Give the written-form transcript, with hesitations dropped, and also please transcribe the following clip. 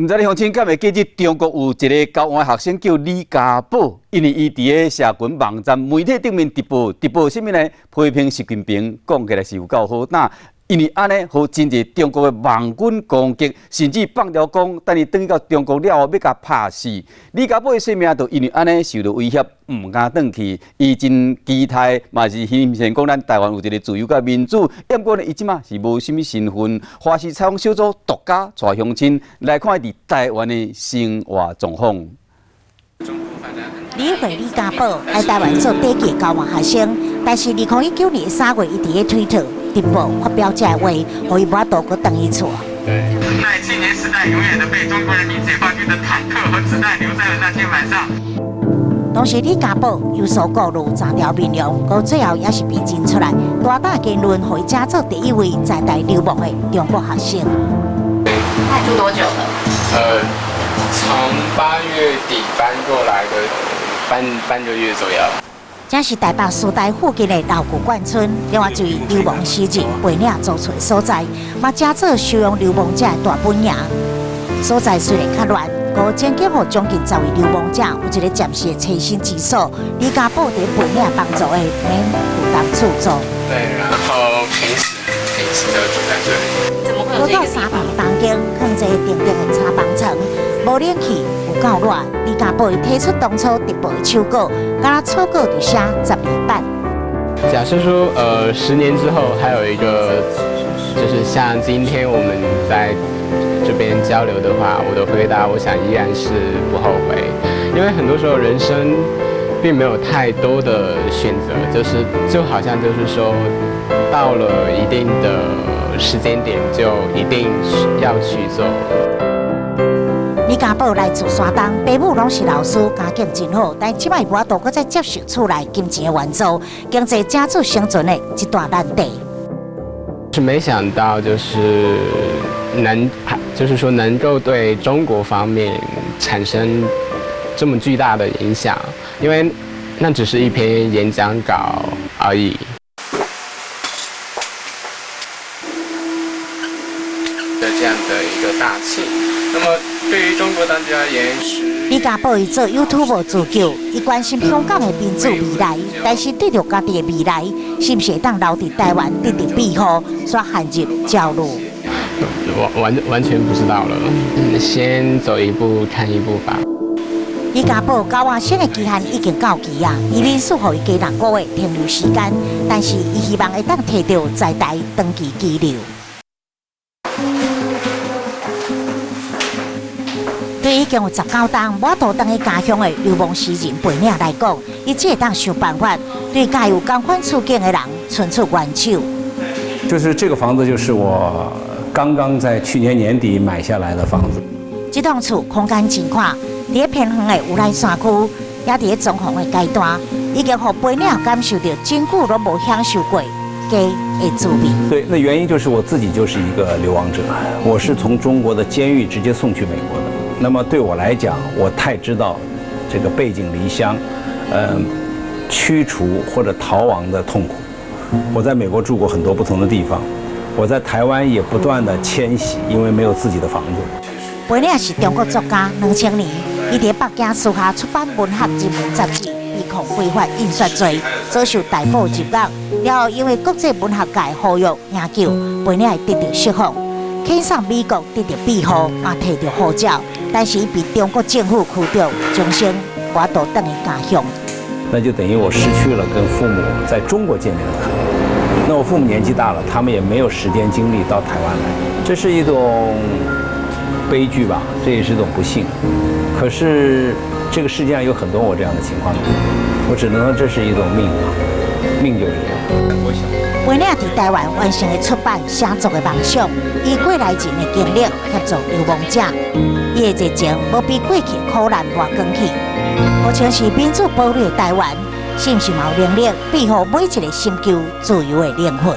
毋知你鄉親敢會記得中國有一個交換學生叫李家寶，因為伊佇个社群網站媒體頂面直播直播啥物呢？批評習近平，講起來是有夠好膽。因為按呢，予真濟中國的網軍攻擊，甚至放調講，等伊轉去到中國了後，欲共拍死。李家寶的性命就因為按呢受著威脅，毋敢轉去。伊真期待，嘛是希望講咱台灣有一個自由佮民主。毋過呢，伊這馬是無啥物身份，華視採訪小組獨家帶鄉親來看佇台灣的生活狀況。李慧李家寶來台灣做短期交換學生，但是2019年3月，伊佇咧推特直播發表這話，予伊無法度閣轉去厝。在青年時代，永遠的被中國人民解放軍的坦克和子彈留在了那天晚上。當時李家寶有所顧慮，斬掉面容，到最後也是被認出來。大膽言論，予伊成做第一位在台流亡的中國學生。那住多久了？從8月底搬過來的，半個月左右。這是台北師大附近的老舊冠村，另外一位流亡詩人背領租厝的所在，嘛成做收容流亡者的大本營。所在雖然較亂，閣曾經予將近10位流亡者有一個暫時的棲身之所。李家寶佇背領幫助的，免負擔厝租。對，然後平時就住在這裡。怎麼會有無到三房東間，放一個長長的炒房床，無冷氣，有夠熱。李家寶提出當初直播的手稿，敢若草稿就寫12版。假設說，10年之後還有一個，就是像今天我們在這邊交流的話，我的回答，我想依然是不後悔，因為很多時候人生並沒有太多的選擇，就是就好像就是說，到了一定的時間點，就一定要去做。李家寶來自山東，爸母攏是老師，家境真好，但這擺無法度閣再接受厝內金錢的援助，經濟成做生存的一大難題。是沒想到，就是能，就是說能夠對中國方面產生這麼巨大的影響，因為那只是一篇演講稿而已。的這樣的一個大慶，那麼對於中國當局而言是。李家寶伊做 YouTuber 自救，伊關心香港的民主未來，但是對著家己的未來，是毋是會當留佇台灣得著庇護，煞陷入焦慮。完全不知道了，先走一步看一步吧。李家寶交換生的期限已經到期啊，移民署予伊加6個月停留時間，但是伊希望會當提著在台長期居留。對已經有19冬無法度轉去家鄉的流亡詩人背領來講，伊只會當想辦法對佮伊有仝款處境的人伸出援手。就是這個房子，就是我剛剛在去年年底買下來的房子。這棟厝空間真闊，佇咧偏遠的烏來山區，也佇咧裝潢的階段，已經予背領感受著真久攏無享受過家的滋味。對，那原因就是我自己就是一個流亡者，我是從中國的監獄直接送去美國的。那麼對我來講，我太知道這個背井離鄉，驅逐或者逃亡的痛苦。我在美國住過很多不同的地方，我在台灣也不斷的遷徙，因為沒有自己的房子。背領是中國作家，2000年，伊佇北京私下出版文學人文雜誌，被控非法印刷罪，遭受逮捕入獄。了後因為國際文學界呼籲營救，背領會得著釋放，遣送美國得著庇護，也提著護照，但是伊被中國政府驅逐，終生無法度轉去家鄉。那就等於我失去了跟父母在中國見面的可能。那我父母年紀大了，他們也沒有時間精力到台灣來，這是一種悲劇吧，這也是一種不幸。可是這個世界上有很多我這樣的情況，我只能說這是一種命啊，命就是這樣。背領佇台灣完成的出版寫作的夢想，以過來人的經歷協助流亡者，伊的熱情無被過去苦難抹光去。號稱是民主堡壘的台灣，是毋是嘛有能力庇護每一個尋求自由的靈魂？